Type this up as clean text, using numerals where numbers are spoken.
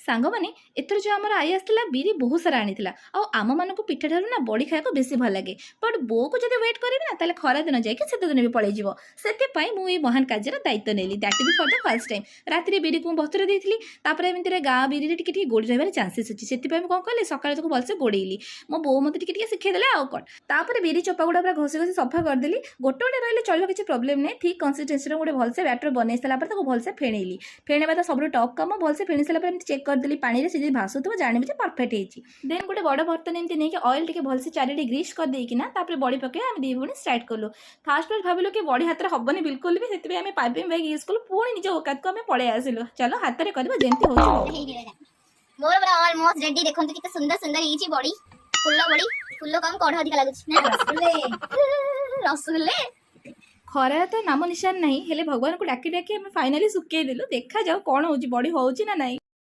ସାଙ୍ଗମାନେ, ଏଥର ଯେଉଁ ଆମର ଆଈ ଆସିଥିଲା, ବିରି ବହୁତ ସାରା ଆଣିଥିଲା। ଆଉ ଆମମାନଙ୍କୁ ପିଠା ଠାରୁ ନା ବଡ଼ି ଖାଇବାକୁ ବେଶୀ ଭଲ ଲାଗେ। ବଟ୍ ବୋଉକୁ ଯଦି ୱେଟ୍ କରିବି ନା, ତାହେଲେ ଖରା ଦିନ ଯାଇକି ଶୀତ ଦିନ ବି ପଳେଇଯିବ। ସେଥିପାଇଁ ମୁଁ ଏଇ ମହାନ କାର୍ଯ୍ୟର ଦାୟିତ୍ୱ ନେଲି, that B for the first time. ରାତିରେ ବିରିକୁ ମୁଁ ବତୁରେଇ ଦେଇଥିଲି। ତାପରେ ଏମିତିରେ ଗାଁ ବିରିରେ ଟିକେ ଟିକେ ଗୋଡ଼ି ରହିବାର ଚାନ୍ସେସ୍ ଅଛି। ସେଥିପାଇଁ ମୁଁ କ'ଣ କଲି, ସକାଳେ ତାକୁ ଭଲସେ ଗୋଡ଼େଇଲି। ମୋ ବୋଉ ମୋତେ ଟିକେ ଟିକେ ଶିଖେଇ ଦେଲେ, ଆଉ କ'ଣ। ତାପରେ ବିରି ଚୋପା ଗୁଡ଼ା ପୁରା ଘଷି ଘଷି ସଫା କରିଦେଲି। ଗୋଟେ ଗୋଟେ ରହିଲେ ଚଳିବ, କିଛି ପ୍ରୋବ୍ଲେମ୍ ନାହିଁ। ଠିକ୍ କନସିଷ୍ଟେନ୍ସିର ଗୋଟେ ଭଲସେ ବ୍ୟାଟର ବନେଇ ସାରିଲା ପରେ ତାକୁ ଭଲସେ ଫେଣେଇଲି। ଫେଣେଇବା ତ ସବୁଠୁ ଟପ୍ କାମ। ଭଲସେ ଫେଣି ସାରିଲା ପରେ ଏମିତି ଚେକ୍ କରିଦେଲି ପାଣିରେ, ସେ ଯଦି ଭାସୁଥିବ, ଜାଣିବି ଯେ ପରଫେକ୍ଟ ହେଇଛି। ଦେନ୍ ଗୋଟେ ବଡ଼ ବର୍ତ୍ତନ ଏମିତି ନେଇକି ଅଏଲ୍ ଟିକେ ଭଲସେ ଚାରିଆଡ଼େ ଗ୍ରୀସ୍ କରିଦେଇକିନା ତାପରେ ବଡ଼ି ପକେଇ ଆମେ ଦୁଇ ଭଉଣୀ ଷ୍ଟାର୍ଟ କଲୁ। ଫାଷ୍ଟ ଫାଷ୍ଟ ଭାବିଲୁ କି ବଡ଼ି ହାତରେ ହବନି ବିଲକୁଲ ବି। ସେଥିପାଇଁ ଆମେ ପାଇପିଂ ବ୍ୟାଗ୍ ୟୁଜ୍ କଲୁ। ପୁଣି ନିଜ ଓକାତକୁ ଆମେ ପଳେଇ ଆସିଲୁ। ଚାଲ, ହାତରେ କରିବା, ଯେମିତି ହଉଛି ହଉ। ହେଇଗଲା ମୋର ପୁରା ଅଲମୋଷ୍ଟ ରେଡି। ଦେଖନ୍ତୁ, କେତେ ସୁନ୍ଦର ସୁନ୍ଦର ହେଇଛି ବଡି, ଫୁଲ ବଡି। ଫୁଲ କମ, କଢ ଅଧିକା ଲାଗୁଛି ନା ରସଗୋଲେ। ଖରା ତ ନାମ ନିଶାନ ନାହିଁ, ହେଲେ ଭଗବାନଙ୍କୁ ଡାକି ଡାକି ଆମେ ଫାଇନାଲି ଶୁଖେଇ ଦେଲୁ। ଦେଖାଯାଉ କ'ଣ ହଉଛି, ବଡ଼ି ହଉଛି ନା ନାହିଁ।